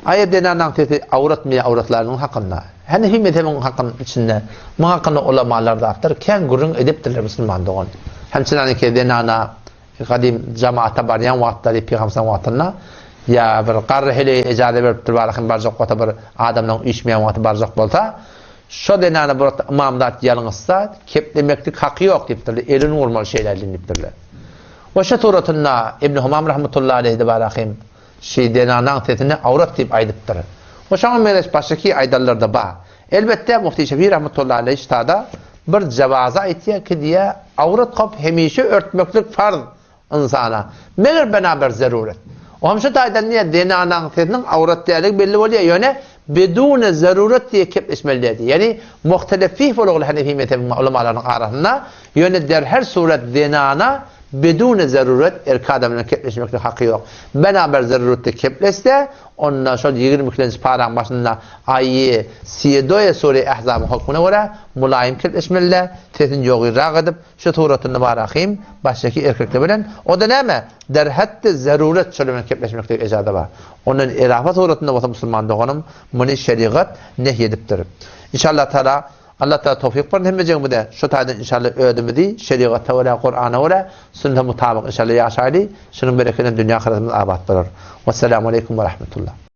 Aýa zenanaň sesi awratmy ýa awratlarynyň hakynda? Hanefi mezhebiň hakynyň içinde muň hakynda ulamalar zatlar kän gürrüň edipdirler musulman dogan. Hemçinaniki zenana gadym jamaata barýan wagtlary pygamberimiziň wagtynda ýa bir garry heleýe ejaza beripdir barahym barjak bolsa bir adamlaň üýşmeýän wagty barjak bolsa şo zenana bir wagtda ymamzat ýalňyşsa keplemeklik haky ýok diýipdirler elini urmaly şeýle diýipdirler. We şu suratynda Ibn Humam rahmetullahi aleýhi de barahym Şi zenanaň sesini awrat diýip aýdypdyr. We şoňa meňzeş başgaki aýdanlar-da bar. Elbetde, Mufti Şefi rahmetullahi aleýh ştada bir jawazy aýtýar ki diýýär, awrat hop hemişe örtmeklik farz ynsana, meger bena bir zeruret. O hem şu taýdan diýýär, zenanaň sesiniň awrat däligi belli bolýar, ýöne bedune zeruret diýe kepleşmeli däl diýýär. Ýagny muhtelef fih bolugly hanefi mezhebiň ulamalarynyň arasynda, ýöne der her surat zenana Bedune zeruret erkek adam bilen kepleşmeklik haky ýok. Bena bir zeruretde keplesse, onda şol 20 ikilenji paraň başynda aýy Sýedoýe sure Ähzabyň hökmüne görä mulaýym kepleşmelidä, sesini ýogynrak edip, şu suratynda barahym başdaki erkekler bilen, o-da näme, derhetde zeruret şolar bilen kepleşmeklik ejaza bar. Ondan erafa suratynda bolsa musulman doganym muny şerigat nehy edipdir. Inşallah Taala Allah Taala towfyk bersin hemmejigimize şu taýdan inşallah özümizi şerigata görä Kurana görä sünnete mutabyk inşallah ýaşaýly şunuň berekedine dünýe ahyretimiz abat bolar. Wessalamu aleýkum we rahmetullah.